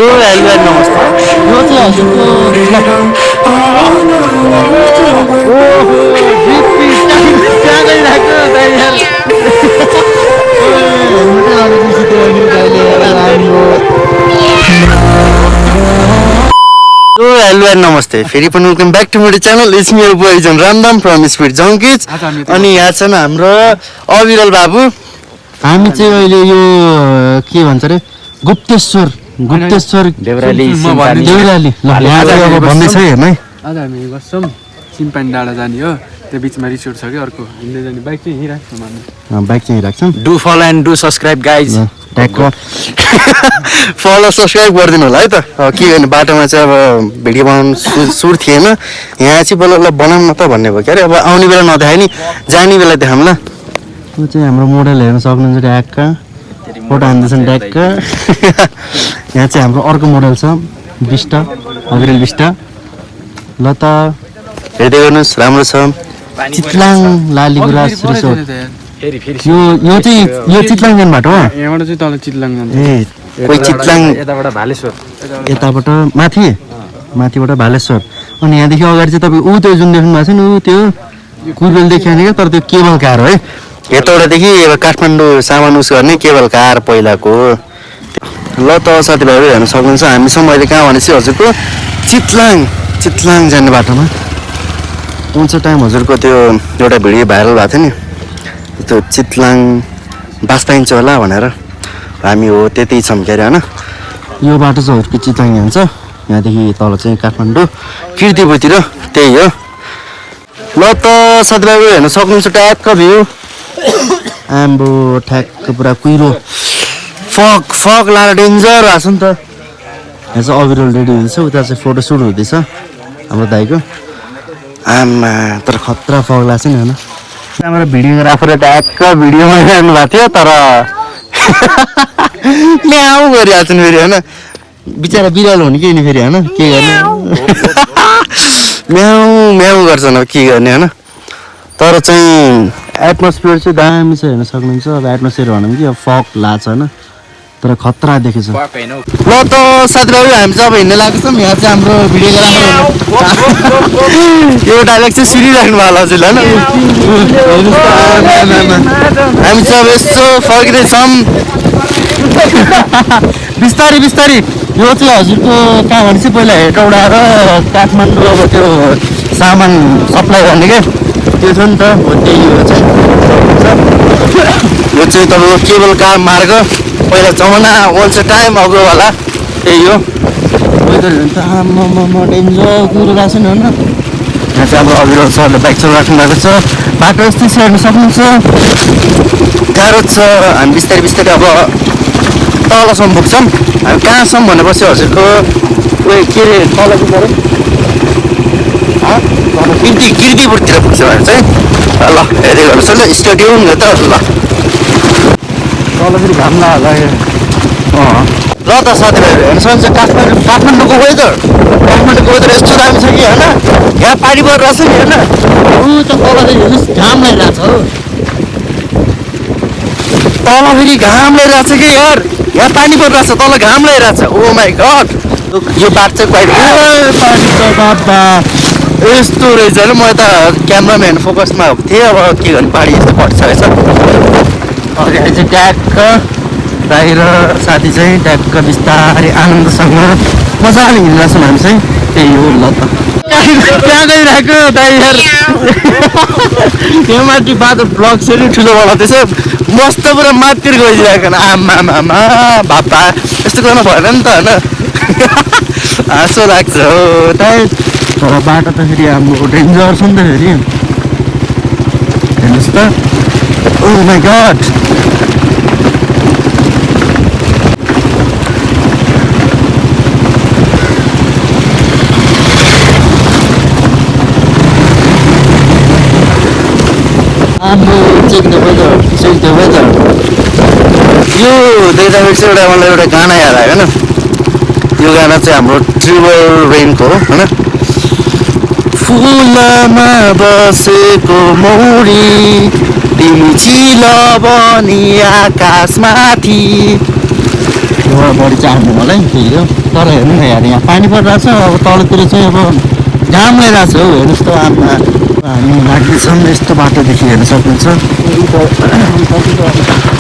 तो हेलो नमस्ते यो चाहिँ हजुरको ओहो बिपी कहाँ गइरहेको दाइ यार तो हेलो नमस्ते फेरि पनि वेलकम ब्याक टु मेरो channel it's me Boijan Ramdam from speed junkies अनि यहाँ छन् हाम्रो अविरल बाबु हामी चाहिँ अहिले यो के भन्छ रे गुप्तेश्वर देउराली अब भन्ने छ हेर्नु है आज हामी बस्छौँ सिम्पानी डाँडा जाने हो त्यो बिचमा रिसोर्ट छ कि अर्को हिँड्दै जाने बाइक चाहिँ हिँडिराख्छौँ हामी बाइक चाहिँ राख्छौँ do follow and do subscribe guys ट्यागको फलो सब्सक्राइब गरिदिनु होला है त के गर्ने बाटोमा चाहिँ अब भिडियो बनाउनु सुर थिएन यहाँ चाहिँ बल्ल बनाउँ न त भन्ने भयो क्या अरे अब आउने बेला नदेखायो नि जाने बेला देखाऊँ ल त्यो चाहिँ हाम्रो मोडल हेर्न सक्नुहुन्छ ट्यागका फोटो हान्दैछन् ट्यागका यहाँ चाहिँ हाम्रो अर्को मोडल छ बिस्टा अविरल बिस्टा ल त हेर्दै गर्नुहोस् राम्रो छ चितलाङ लालीगुराँस रिसोर्ट यो चाहिँ यो चितलाङ जाने बाटो हो यहाँबाट चाहिँ तल चितलाङ जान्छ ए कोही चितलाङ यताबाट भालेश्वर यताबाट माथिबाट भालेश्वर अनि यहाँदेखि अगाडि चाहिँ तपाईँ त्यो जुन देख्नु भएको छ नि त्यो कुर्बेलदेखि आने क्या तर त्यो केबल कार हो है यताबाटदेखि अब काठमाडौँ सामान उस गर्ने केबल कार पहिलाको ल त साथीभाइहरू हेर्न सक्नुहुन्छ हामीसँग अहिले कहाँ भनेपछि हजुरको चितलाङ जाने बाटोमा आउँछ टाइम हजुरको त्यो एउटा भिडियो भाइरल भएको थियो नि त्यो चितलाङ बास पाइन्छ होला भनेर हामी हो त्यतै छौँ के अरे होइन यो बाटो चाहिँ हजुरको चितलाङ जान्छ यहाँदेखि तल चाहिँ काठमाडौँ किर्तिपुरतिर त्यही हो ल त साथीभाइहरू हेर्न सक्नुहुन्छ ट्यागको भ्यू आम्बो ठ्याक्क पुरा कुहिरो फक लाएर डेन्जर आएको छ नि त यहाँ चाहिँ अविरल रेडी हुँदैछ उता चाहिँ फोटो सुट हुँदैछ हाम्रो दाइको आमा तर खतरा फक लाग्छ नि होइन त्यहाँबाट भिडियोग्राफर ट्याक्क भिडियोमा हेर्नु भएको थियो तर म्याउ गरिहाल्छ नि फेरि होइन बिचरा बिरालो हुने कि नि फेरि होइन के गर्ने म्याउ गर्छ न के गर्ने होइन तर चाहिँ एटमोस्फियर चाहिँ दामी छ हेर्न सक्नुहुन्छ अब एटमोस्फियर भनौँ कि अब फक लाग्छ होइन तर खतरा देखेछ ल त साथीभाइहरू हामी चाहिँ अब हिँड्न लागेको छौँ यहाँ चाहिँ हाम्रो भिडियोग्राफर यो डाइरेक्ट चाहिँ सुनिराख्नु होला हजुरले होइन हामी चाहिँ अब यसो फर्किँदैछौँ बिस्तारै यो चाहिँ हजुरको कहाँ भने चाहिँ पहिला हेटौडा र काठमाडौँ अब त्यो सामान सप्लाई गर्ने क्या त्यो छ नि त हो त्यही हो चाहिँ यो चाहिँ तपाईँको केबल कार मार्ग पहिला जमाना ओल्छ टाइम अग्लोवाला त्यही हो वेदर हेर्नु त आम्मा डेन्जर कुरो गएको छ नि होइन यहाँ चाहिँ अब अविरल सरले बाइक चलाइराख्नु भएको छ बाटो यस्तै छ हेर्नु सक्नुहुन्छ गाह्रो छ हामी बिस्तारै अब तलसम्म पुग्छौँ हामी कहाँसम्म भनेपछि हजुरको उयो के अरे तल के पऱ्यो किर्तिपुरतिर पुग्छ भने चाहिँ ल हेर्दै गर्नुहोस् ल स्टेडियम हो त ल तल फेरि घाम लाग्यो ल त साथीभाइहरू हेर्नु सक्नुहुन्छ काठमाडौँको वेदर यस्तो दामी छ कि होइन यहाँ पानी परिरहेको छ नि होइन ऊ त तल हेर्नुहोस् घाम लागिरहेको छ हो तल फेरि घाम लागिरहेको छ कि यार यहाँ पानी परिरहेको छ तल घाम लागिरहेको छ ओ माई गड यो बाटो चाहिँ क्वाइट पानी त बाबा यस्तो रहेछ र म यता क्यामराम्यान फोकसमा थिएँ अब के गर्ने पानी यस्तो पटिसकेछ अगाडि चाहिँ ट्याक्क बाहिर साथी चाहिँ ट्याक्क बिस्तारै आनन्दसँग मजाले हिँडिरहेको छौँ हामी चाहिँ त्यही हो ल त कहाँ गइरहेको दाइ यार यहाँ माथि बाटो ब्लग चाहिँ ठुलो बनाउँदैछ मस्त पुरा माथितिर गइदिरहेको आमा बाबा यस्तो गर्नु भएन नि त होइन हाँसो लाग्छ हो दाइ तर बाटो त फेरि हाम्रो डेन्जर छ नि त फेरि हेर्नुहोस् त oh my God check the weather यो देख्दाखेरि चाहिँ मलाई एउटा गाना याद आयो होइन यो गाना चाहिँ हाम्रो ट्रिबल रेनको हो होइन फुलमा बसेको मौरी तिमी चिल बनी आकाशमाथि बढी चाहनु मलाई त्यही हो तर हेर्नु न यार यहाँ पानी परिरहेको छ अब तलतिर चाहिँ अब घाम लगाइरहेको छ हौ हेर्नुहोस् त हामी लाग्दैछौँ यस्तो बाटोदेखि हेर्न सक्नुहुन्छ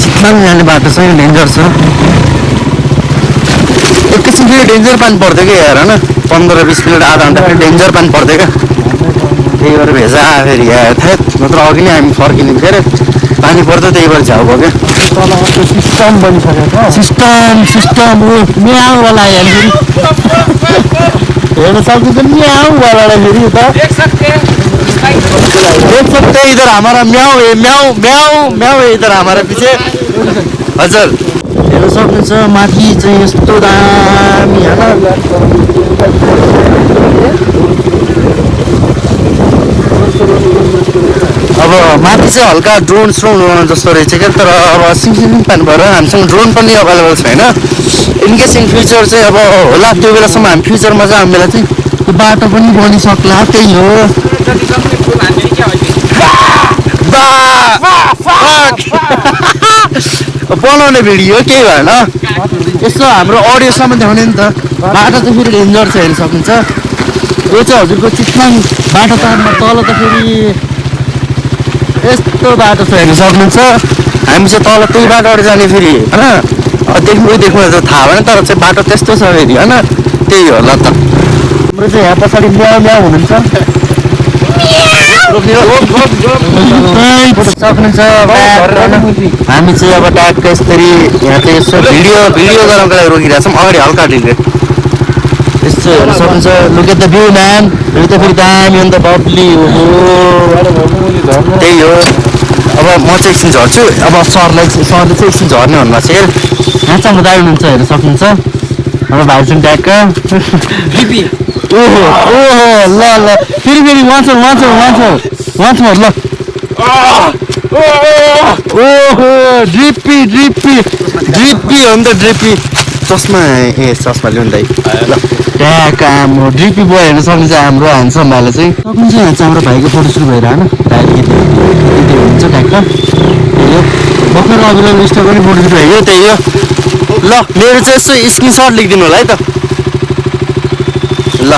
चितवन जाने बाटो चाहिँ डेन्जर छ एकैछिन फेरि डेन्जर पानी पर्थ्यो कि यार होइन 15-20 मिनट आधा घन्टा फेरि डेन्जर पानी पर्थ्यो क्या त्यही भएर भेजा फेरि यहाँ थाहा नत्र अघि नै हामी फर्किने के अरे पानी पर्दा त्यही भएर झ्याउ भयो क्या सिस्टम बनिसकेको सिस्टम म्याउवाला हेर्नु हेर्न सक्नुहुन्छ म्याउवाला फेरि त देख सकते इधर हमारा म्याउ है म्याउ म्याउ म्याउ है इधर हमारा पीछे हजुर हेर्न सक्नुहुन्छ माथि चाहिँ यस्तो दामी होइन अब माथि चाहिँ हल्का ड्रोन स्रोन जस्तो रहेछ क्या तर अब सिमसिम पानी भएर हामीसँग ड्रोन पनि अभाइलेबल छैन इनकेस इन फ्युचर चाहिँ अब होला त्यो बेलासम्म हामी फ्युचरमा चाहिँ हामी बेला चाहिँ त्यो बाटो पनि बनिसक्ला त्यही हो बनाउने भिडियो केही भएन यसो हाम्रो अडियोसम्म देखाउने नि त बाटो चाहिँ फेरि डेन्जर छ हेर्न सक्नुहुन्छ यो चाहिँ हजुरको चितवन बाटो तारमा तल त फेरि यस्तो बाटो छ हेर्न सक्नुहुन्छ हामी चाहिँ तल त्यही बाटोबाट जाने फेरि होइन देख्नु त थाहा भएन तर चाहिँ बाटो त्यस्तो छ फेरि होइन त्यही होला त हाम्रो चाहिँ यहाँ पछाडि म्याउ म्याउ हुनुहुन्छ सक्नुहुन्छ हामी चाहिँ अब ट्यागको यसरी यहाँ चाहिँ यसो भिडियो गराउनको लागि रोकिरहेको छौँ अगाडि हल्का ढिलो यस्तो हेर्न सक्नुहुन्छ look at the view man यो त फेरि दामी अन्त बब्ली हो त्यही हो अब म चाहिँ एकछिन झर्छु अब सरले चाहिँ एकछिन झर्ने भन्नुभएको छ यहाँ चाहिँ हाम्रो दाइ हुनुहुन्छ हेर्न सक्नुहुन्छ हाम्रो भाइ चाहिँ ट्यागका ओहो ल फेरि वाच ल ओहो ड्रिप्पी हो नि त ड्रिप्पी चस्मा ल्याउनु दाइ ल ट्याग हाम्रो ड्रिप्पी बोय हेर्न सक्नुहुन्छ हाम्रो ह्यान्डसम भाइले चाहिँ सक्नुहुन्छ यहाँ चाहिँ हाम्रो भाइको फोटो सुरु भएर होइन भाइले यति हुन्छ ट्याग त्यही हो भर्खर अभिनव स्टोर पनि फोटो सुरु भयो त्यही हो ल मेरो चाहिँ यसो स्क्रिनसट लेखिदिनु होला है त ल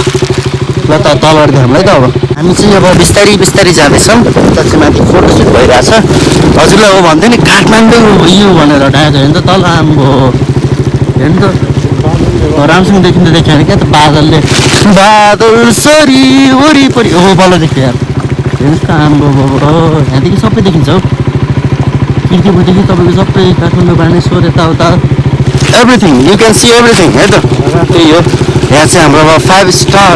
त तलबाट हाम्रो है त अब हामी चाहिँ अब बिस्तारी जाँदैछौँ उता चाहिँ माथि फोटोसुट भइरहेछ हजुरलाई अब भन्थ्यो नि काठमाडौँ यो भनेर डाँडो हेर्नु त तल आम्बो हेर्नु त राम्रोसँग देखिन्छ देख्यो भने क्या त बादल सरी वरिपरि हो बल्ल देख्यो यार हेर्नुहोस् त आम्बो यहाँदेखि सबै देखिन्छ हौ खिड्कीदेखि तपाईँको सबै काठमाडौँ बानेश्वर यताउता everything you can see everything है त त्यही हो यहाँ चाहिँ हाम्रो अब 5 star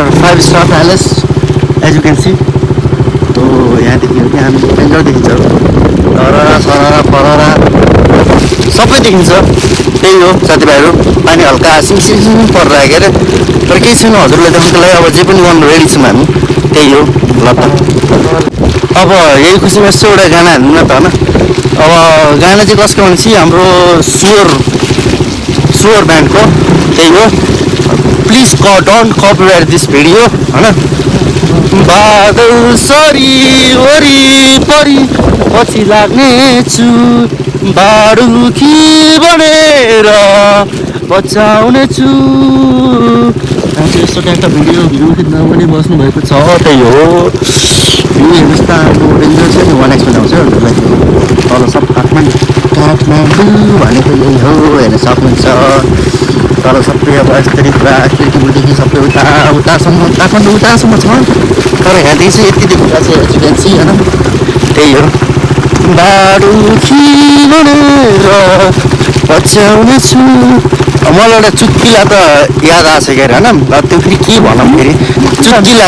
palace as you can see तो यहाँदेखि हो कि हामी डेन्जर देखिन्छ तररा सररा फररा सबै देखिन्छ त्यही हो साथीभाइहरू पानी हल्का सिमसिम परिरहेको के अरे तर केही छैन हजुरलाई देखाउनुको लागि अब जे पनि गर्नु रेडी छौँ हामी त्यही हो ल त अब यही खुसीमा यस्तो एउटा गाना हाल्नु न त होइन अब गाना चाहिँ कसको भनेपछि हाम्रो स्वर ब्यान्डको त्यही हो please don't copyright this video होइन बादल सरी वरिपरि पछि लाग्नेछु बाडुखी बनेर बचाउनेछु यस्तो टाइपको भिडियो खिच्न पनि बस्नुभएको छ त्यही हो यो हेर्नुहोस् त हाम्रो डेन्जर छ नि 1x आउँछ हजुरलाई तल सब काठमाडौँ भनेको यही हो हेर्न सक्नुहुन्छ तर सबै अब यस्तरी पुरा खिड्कीदेखि सबै उतासम्म काठमाडौँ उतासम्म छ तर यहाँदेखि चाहिँ यति देखिरहेको छ एजुकेन्सी होइन त्यही हो बाडुखी बनेर बचाउनेछु मलाई एउटा चुट्किला त याद आएको छ क्या होइन त्यो फेरि के भनौँ फेरि चुट्किला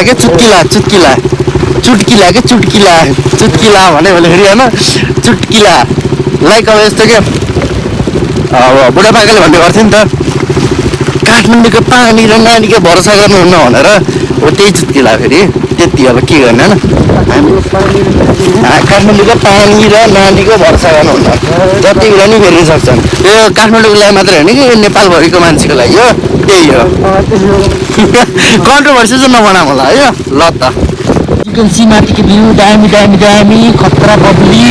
के चुट्किला भन्यो भने फेरि होइन चुट्किला लाइक अब यस्तो क्या अब बुढापाकाले भन्ने गर्थ्यो नि त काठमाडौँको पानी र नानीको भरोसा गर्नुहुन्न भनेर हो त्यही चुट्किला फेरि त्यति अब के गर्ने होइन हामी काठमाडौँको पानी र नानीको भरोसा गर्नुहुन्न जति बेला नि फेर्न सक्छन् यो काठमाडौँको लागि मात्रै होइन कि नेपालभरिको मान्छेको लागि हो त्यही हो कन्ट्रोभर्सी चाहिँ नबनाऊ होला है ल त चिकन सी माथिको भ्यू दामी खतरा बब्ली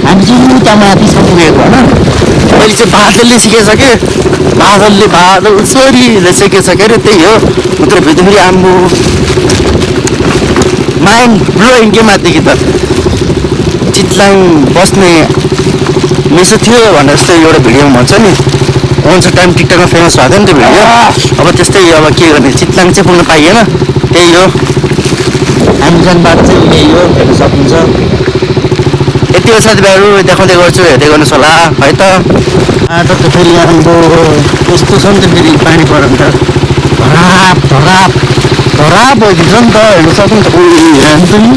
हामी चाहिँ उता माथिसम्म पुगेको होइन अहिले चाहिँ बादलले सिकेछ कि बादल छोरीले सिकेछ के अरे त्यही हो उत्र फेरि आम्बो माइन्ड ब्लोइङ के माथिदेखि त चितलाङ बस्ने मेसो थियो भनेर जस्तै एउटा भिडियोमा भन्छ नि वान्स अ टाइम टिकटकमा फेमस भएको थियो नि त्यो भिडियो अब त्यस्तै अब के गर्ने चितलाङ चाहिँ पुग्न पाइएन त्यही हो हामी जाने बाटो चाहिँ यही हो हेर्न सक्नुहुन्छ यति हो साथीभाइहरू देखाउँदै गर्छु हेर्दै गर्नुहोस् होला है त बाटो त फेरि आम्बो यस्तो छ नि त फेरि पानी पऱ्यो भने त धराप भइदिन्छ नि त हेर्नु सक्नु त हेर्नु पनि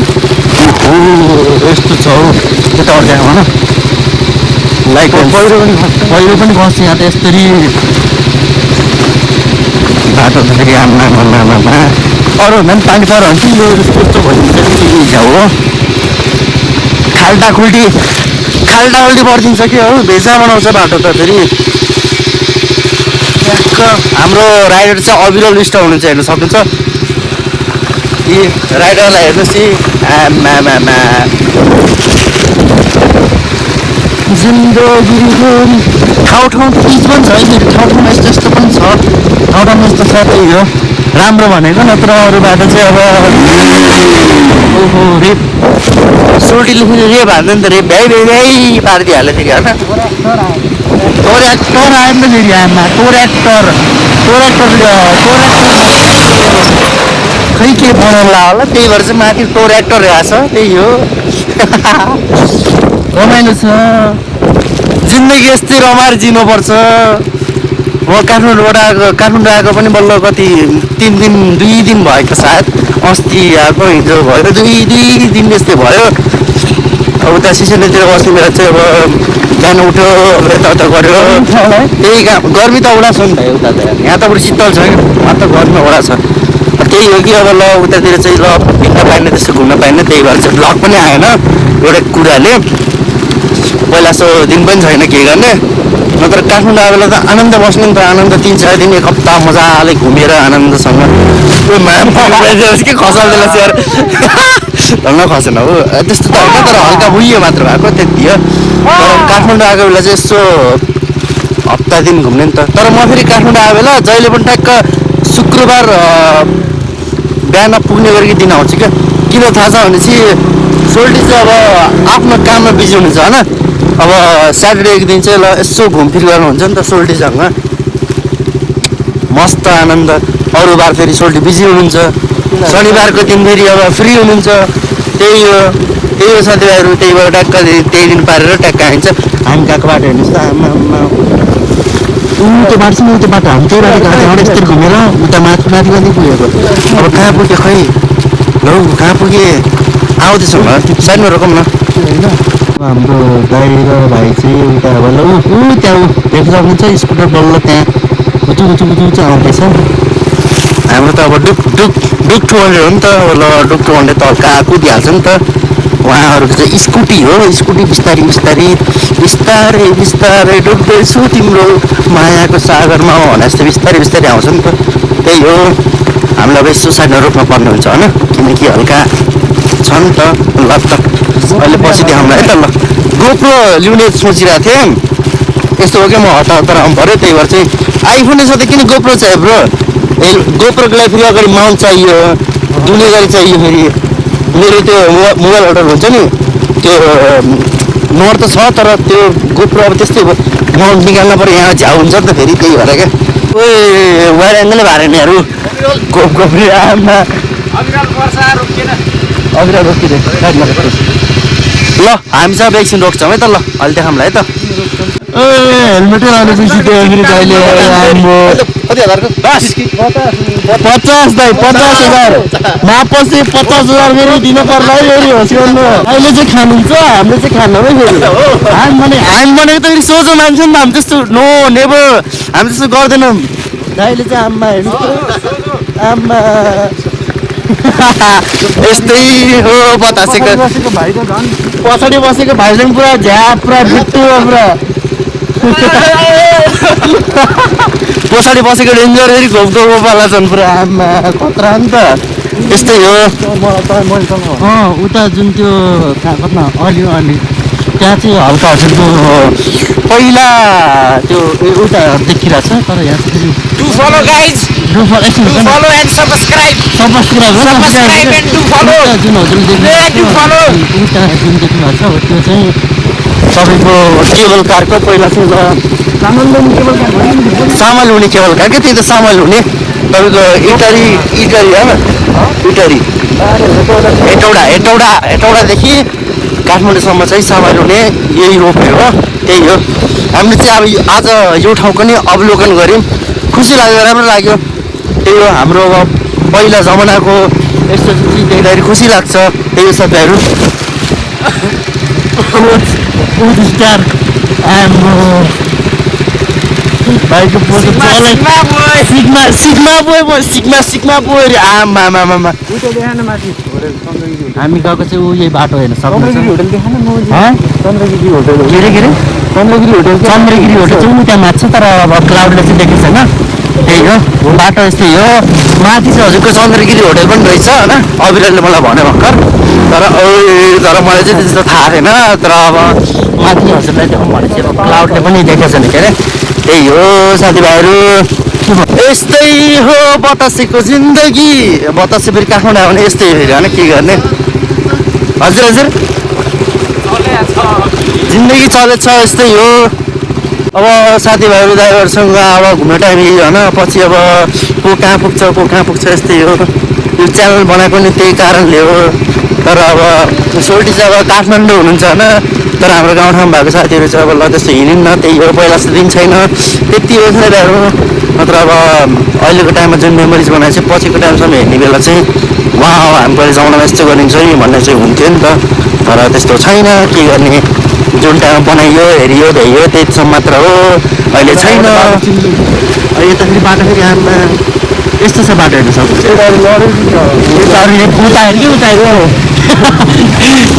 यस्तो छ हौ त्यता अर्को होइन लाइक पहिरो पनि बस्छ यहाँ त यस्तरी बाटो त फेरि आमा अरू भन्दा पनि पानी पऱ्यो भने चाहिँ यो यस्तो भइदिन्छ कि झ्याउ हो खाल्टा खुल्टी परिदिन्छ कि हो भेजा बनाउँछ बाटो त फेरि हाम्रो राइडर चाहिँ अविरल विष्ट हुनुहुन्छ हेर्न सक्नुहुन्छ यी राइडरलाई हेर्नुहोस् कि आमा जिन्दगीको ठाउँ पिच पनि छ है ठाउँमा यस्तो पनि छ ठाउँमा यस्तो छ त्यही हो राम्रो भनेको नत्र अरू बाटो चाहिँ अब ओहो रेप सोल्टीले फेरि रेप हाल्दैन नि त रेप भ्याइ पारिदिइहाल्यो फेरि होइन टोरेक्टर आयो नि त फेरि आमा टोरेक्टर खै के बनाउला होला त्यही भएर चाहिँ माथि टोरेक्टर आएको छ त्यही हो रमाइलो छ जिन्दगी यस्तै रमाएर जिनुपर्छ म काठमाडौँ आएको पनि बल्ल कति 2 दिन भएको सायद अस्ति आएको हिजो भयो 2 दिन जस्तै भयो अब उता सिसिलीतिर बस्ने बेला चाहिँ अब बिहान उठ्यो यताउता गऱ्यो त्यही काम गर्मी त औडा छ नि भाइ उता त यहाँ त बरु शीतल छ कि यहाँ त गर्मी औडा छ त्यही हो कि अब ल उतातिर चाहिँ ल हिँड्न पाइने त्यस्तो घुम्न पाइने त्यही भएर चाहिँ ब्लग पनि आएन एउटा कुराले पहिला सो दिन पनि छैन के गर्ने नत्र काठमाडौँ आएर त आनन्द बस्नु नि त आनन्द 3-4 दिन 1 हप्ता मजाले घुमेर आनन्दसँग के खसाल्दैन यार ढङ्ग खसेन हो त्यस्तो त होइन तर हल्का बुइयो मात्र भएको त्यति हो तर काठमाडौँ आएको बेला चाहिँ यसो हप्ता दिन घुम्ने नि त तर म फेरि काठमाडौँ आएको बेला जहिले पनि ठ्याक्क शुक्रबार बिहान पुग्ने गरेको दिन आउँछु क्या किन थाहा छ भनेपछि सोल्टी चाहिँ अब आफ्नो काममा बिजी हुनुहुन्छ होइन अब स्याटरडेको दिन चाहिँ ल यसो घुमफिर गर्नुहुन्छ नि त सोल्टीसँग मस्त आनन्द अरू बार फेरि सोल्टी बिजी हुनुहुन्छ शनिबारको दिन फेरि अब फ्री हुनुहुन्छ त्यही हो साथीभाइहरू त्यही भएर ट्याक्क त्यही दिन पारेर ट्याक्क आइन्छ हामी गएको बाटो हेर्नुहोस् त आमा त्यो बाटो चाहिँ त्यो बाटो हामी त्यही बाटो गएको यस्तरी घुमेर उता माथि पनि पुगेको अब कहाँ पुग्यो खै लौ कहाँ पुगेँ आउँदैछ होला साइडमा रोकौँ न होइन हाम्रो दाइ र भाइ चाहिँ उता बल्ल त्यहाँ देख्न सक्नुहुन्छ स्कुटर बल्ल त्यहाँ उचु आउँदैछ हाम्रो त अब डुक 200 हो नि त ल डुक 200 त कहाँ कुदिहाल्छ नि त उहाँहरूको चाहिँ स्कुटी हो स्कुटी बिस्तारै डुब्दैछु तिम्रो मायाको सागरमा हो भने जस्तो बिस्तारै आउँछ नि त त्यही हो हामीलाई अब यसो साइडमा रोक्न पर्ने हुन्छ होइन किनकि हल्का छ नि त ल त अहिले पछि देखाउँला है त ल गोप्रो ल्याउने सोचिरहेको थिएँ यस्तो हो क्या म हतार आउनु पऱ्यो त्यही भएर चाहिँ आइफोन छ त किन गोप्रो चाहियो ब्रो गोप्रोको लागि फेरि अगाडि माउन्ट चाहियो दुने गरी चाहियो फेरि मेरो त्यो मोबाइल होल्डर हुन्छ नि त्यो नम्बर त छ तर त्यो गोप्रो अब त्यस्तै माउन्ट निकाल्नु पऱ्यो यहाँ झ्याउ हुन्छ नि त फेरि त्यही भएर क्या वायर एङ्गलै भएर यिनीहरू गोप्रो आमा अभिराल रोकिँदै साइडमा ल हामी चाहिँ अब एकछिन रोक्छौँ है त ल अहिले देखाउँला है त हेलमेटै लाउनु बिर्सिदियो फेरि दाइले आम्बो कति हजारको 50 दाइ 50,000 नापछि 50,000 फेरि दिनु पर्ला है फेरि होस् गर्नु अहिले चाहिँ खानुहुन्छ हामीले चाहिँ खान्नमै फेरि हामी भनेको त फेरि सोझो मान्छे नि त हामी त्यस्तो नो नेभर हामी त्यस्तो गर्दैनौँ दाइले चाहिँ आम्मा हेर्नु आम्मा यस्तै हो बतासेको पछाडि बसेको भाइले पनि पुरा झ्याप पुरा बिट्टु पुरा पछाडि बसेको डेन्जर फेरि घोप्पाला छन् पुरा आमा खतरा नि त यस्तै हो उता जुन त्यो कता अलि त्यहाँ चाहिँ हल्का हजुरको पहिला त्यो एउटा देखिरहेको छ तर यहाँ चाहिँ Do follow guys. Do Follow and subscribe. Subscribe and do follow. जुन हजुरले Yeah, do follow. उता जुन देख्नुभएको छ हो त्यो चाहिँ तपाईँको केबल कारको पहिला चाहिँ सामाल हुने केबल कार क्या त्यही त सामाल हुने तपाईँको इटरी होइन इटरी हेटौडादेखि काठमाडौँसम्म चाहिँ सामाल हुने यही रोपवे हो त्यही हो हामीले चाहिँ अब आज यो ठाउँको नि अवलोकन गऱ्यौँ खुसी लाग्यो राम्रो लाग्यो त्यही हो हाम्रो अब पहिला जमानाको यस्तो चिज देख्दाखेरि खुसी लाग्छ त्यही हो साथीहरू भाइको पोतो सिक्मा बोय रे आमा हामी गएको चाहिँ ऊ यही बाटो हेर्न सक्नुहुन्छ के अरे चन्द्रगिरी होटल चाहिँ ऊ त्यहाँ माथि छ तर अब क्लाउडले चाहिँ देखेको छैन त्यही हो बाटो यस्तै हो माथि चाहिँ हजुरको चन्द्रगिरी होटल पनि रहेछ होइन अविरलले मलाई भन्यो भर्खर तर मलाई चाहिँ त्यस्तो थाहा थिएन तर अब माथि हजुरलाई देखाउँ भनेपछि अब क्लाउडले पनि देखेको छैन के अरे त्यही हो साथीभाइहरू यस्तै हो बतासेको जिन्दगी बतासे फेरि काठमाडौँ आउने यस्तै हो फेरि होइन के गर्ने हजुर जिन्दगी चलेछ यस्तै हो अब साथीभाइहरू ड्राइभरसँग अब घुम्ने टाइम होइन पछि अब को कहाँ पुग्छ यस्तै हो यो च्यानल बनाएको नि त्यही कारणले हो तर अब सोल्टी चाहिँ अब काठमाडौँ हुनुहुन्छ होइन तर हाम्रो गाउँठाउँमा भएको साथीहरू चाहिँ अब ल त्यस्तो हिँडिन्न त्यही हो पहिला जस्तो दिन छैन त्यति हो साथीहरू नत्र अब अहिलेको टाइममा जुन मेमोरिज बनाए चाहिँ पछिको टाइमसम्म हेर्ने बेला चाहिँ उहाँ हामी पहिले जमानामा यस्तो गरिन्छ नि भन्ने चाहिँ हुन्थ्यो नि त तर त्यस्तो छैन के गर्ने जुन टाइममा बनाइयो हेरियो भ्याइयो त्यतिसम्म मात्र हो अहिले छैन अहिले त फेरि बाटो फेरि आमा यस्तो छ बाटो हेर्नु सक्नुहुन्छ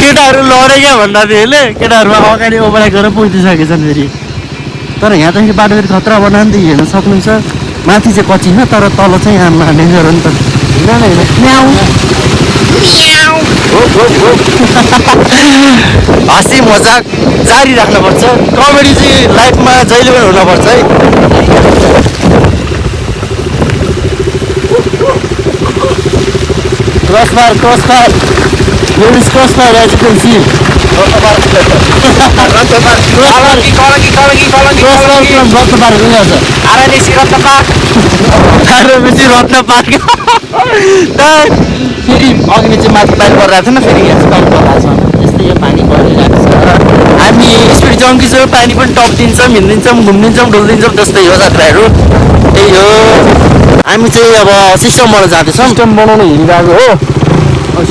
केटाहरू लडे क्या भन्दाखेरि केटाहरूमा अगाडि ओभराइ गरेर पुगिसकेछन् फेरि तर यहाँ त फेरि बाटो फेरि खतरा बनायो नि त हेर्न सक्नुहुन्छ माथि चाहिँ कच्ची छ तर तल चाहिँ आमा डेन्जर हो नि त हाँसी मजाक जारी राख्नुपर्छ कमेडी चाहिँ लाइफमा जहिले पनि हुनुपर्छ है crossbar here is crossbar as you can see फेरि अघि चाहिँ माथि पानी परिरहेको थिएन फेरि यहाँ चाहिँ पानी परिरहेको छ यस्तै यो पानी परिरहेको छ हामी स्पिड जङ्की छौँ पानी पनि टपिदिन्छौँ हिँडिदिन्छौँ घुमिदिन्छौँ डुलिदिन्छौँ त्यस्तै हो साथीहरू त्यही हो हामी चाहिँ अब सिस्टमबाट जाँदैछौँ सिस्टम बनाउन हिँडिरहेको हो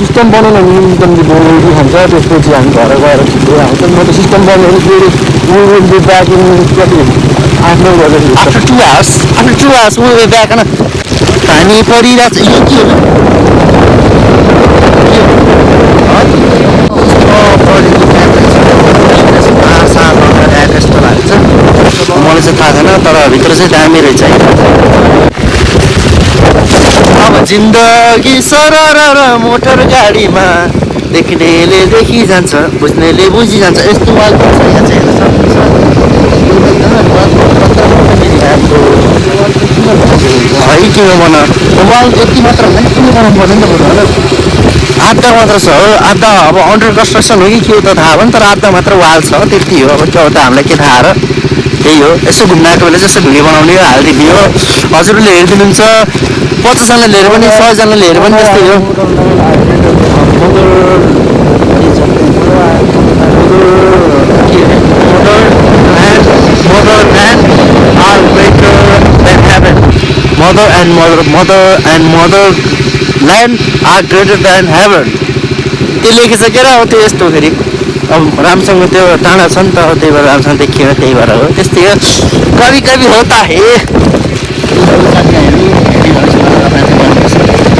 सिस्टम बनाउन एकदम बोल्नु खान्छ त्यसपछि हामी घर गएर छिटो आउँछ म त सिस्टम बनाउनु फेरि ब्याक कति 8-9 बजे after 2 hours we'll be back होइन पानी परिरहेको छ यो के हो मलाई चाहिँ थाहा छैन तर भित्र चाहिँ दामी रहेछ अब जिन्दगी सरर मोटर गाडीमा देख्नेले देखिजान्छ बुझ्नेले बुझिजान्छ यस्तो वाल छ यहाँ चाहिँ हेर्न सक्नुहुन्छ है किन बना वाल यति मात्र होइन किन बनाउनु पर्ने नि त आधा मात्र छ हो आधा अब अन्डर कन्स्ट्रक्सन हो कि के हो त थाहा भएन तर आधा मात्र वाल छ त्यति हो अब क्या हो त हामीलाई के थाहा र त्यही हो यसो घुम्न आएको बेला चाहिँ यसो भिडियो बनाउने हो हालिदिने हो हजुरले हेरिदिनुहुन्छ 50जनाले हेऱ्यो भने 100जनाले हेऱ्यो भने त्यस्तै हो mother and motherland are greater than heaven त्यो लेखेछ के हो त्यो यस्तो फेरि अब रामसँग त्यो टाढा छ नि त त्यही भएर रामसँग देखिएन त्यही भएर हो त्यस्तै हो कभी होता हे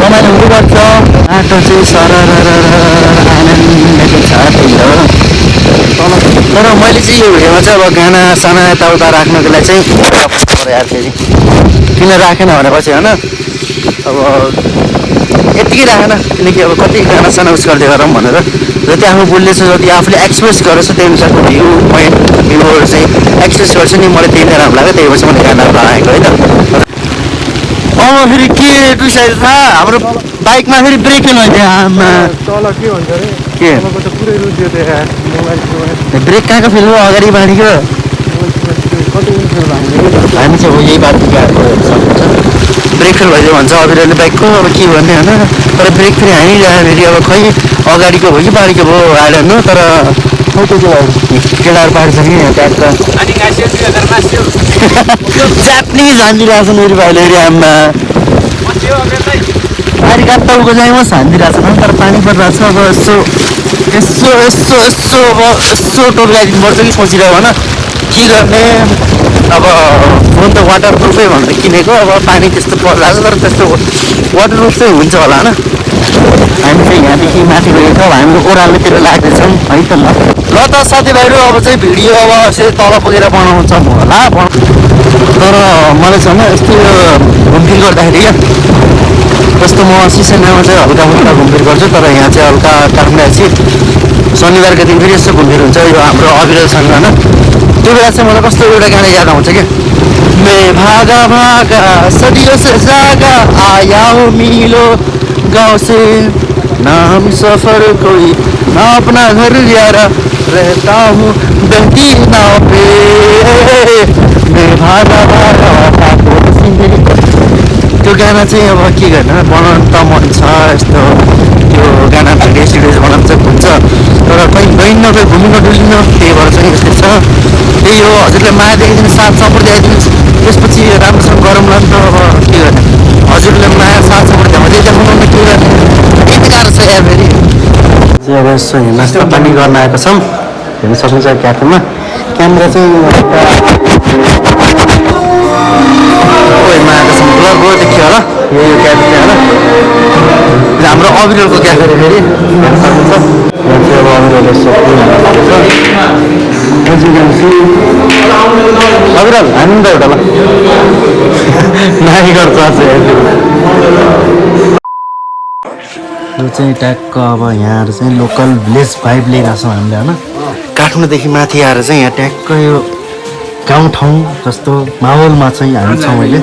रमाइलो हुनुपर्छ बाटो चाहिँ सरर आनन्दको छ त्यही हो तर मैले चाहिँ यो भिडियोमा चाहिँ अब गाना साना यताउता राख्नको लागि चाहिँ यार फेरि किन राखेन भनेपछि होइन अब यत्तिकै राखेन किनकि अब कतिजना सानो उस गर्दै गरौँ भनेर जति आफू बोल्दैछ जति आफूले एक्सप्रेस गरेछ त्यही अनुसारको भ्यू पोइन्ट भ्यूहरू चाहिँ एक्सप्रेस गर्छ नि मलाई त्यही नै राम्रो लाग्यो त्यही भएर मैले गानाहरू लगाएको है त फेरि के टुसाइज थाहा हाम्रो बाइकमा फेरि ब्रेक फेल भइदियो आमा तल के भन्छ अरे के तलको त पुरै रुच्यो त्यहाँ मोबाइल ब्रेक कहाँको फेल हो अगाडि बाँडीको कति इन्चहरू हामीले हामी चाहिँ हो यही बाटो गएको ब्रेक फेल भइदियो भन्छ अभिरले बाइकको अब के भन्ने होइन तर ब्रेक फेरि हानिरहेको फेरि अब खै अगाडिको भयो कि बारीको भयो हाल्नु तर केटाहरू पार्छ कि यहाँ ट्याक्टर अनि गासियो 2000 मासियो च्याप्ने झानिदिरहेको छ मेरो भाइले फेरि आम्मा मसियो अबेलै बारी काट्टाउको चाहिँ म झानिदिरहेको छ तर पानी परिरहेको छ अब यसो अब यसो टोर्काइदिनु पर्छ कि सोचिरहेको होइन के गर्ने अब फोन त वाटर प्रुफै भनेर किनेको अब पानी त्यस्तो परिरहेको छ तर त्यस्तो वाटर प्रुफ चाहिँ हुन्छ होला होइन हामी चाहिँ यहाँदेखि माथि गएको छौँ हामी ओह्रालोतिर लाग्दैछौँ है त ल त साथीभाइहरू अब चाहिँ भिडियो अब यसरी तल पुगेर बनाउँछौँ होला तर मलाई चाहिँ यस्तो घुमफिर गर्दाखेरि क्या जस्तो म सिसनामा चाहिँ हल्का फुल्का घुमफिर गर्छु तर यहाँ चाहिँ हल्का काठमाडौँ आएपछि शनिबारको दिन फेरि यस्तो घुमफिर हुन्छ यो हाम्रो अविरलसँग होइन त्यो बेला चाहिँ मलाई कस्तो एउटा गाना याद आउँछ क्या मैं भागा भागा सदियों से जागा आया हूँ मिलो गाँव से ना हम सफर कोई ना अपना घर यारा रहता हूँ बहती नाव पे मैं भागा भागा त्यो गाना चाहिँ अब के गर्नु बनाउनु त मन छ यस्तो त्यो गाना रेसिडेन्स बनाउनु चाहिँ हुन्छ तर कहीँ गइन्न कहीँ घुम्न डुलिन्न त्यही भएर चाहिँ यस्तै छ त्यही हो हजुरले माया देखाइदिनु साथ सपोर्ट दिइदिनुहोस् त्यसपछि राम्रोसँग गरौँला नि त अब के गर्ने हजुरले माया साथ सपोर्ट अझै देखाउनु के गर्ने यति गाह्रो छ यहाँ फेरि चाहिँ अब यसो नास्ता पानी गर्न आएको छौँ हेर्नु सक्नुहुन्छ क्याफेमा क्यामेरा चाहिँ आएको छ ब्लर गयो देखियो होला यो क्याफे होइन हाम्रो अविरलको क्याफे फेरि हेर्नु सक्नुहुन्छ यहाँ चाहिँ अब अविरल यसो अविरल हामी त एउटा ल नानी गर्छ यो चाहिँ ट्यागको अब यहाँहरू चाहिँ लोकल भिलेज भाइब लिइरहेको छौँ हामीले होइन काठमाडौँदेखि माथि आएर चाहिँ यहाँ ट्यागको यो गाउँठाउँ जस्तो माहौलमा चाहिँ हामी छौँ अहिले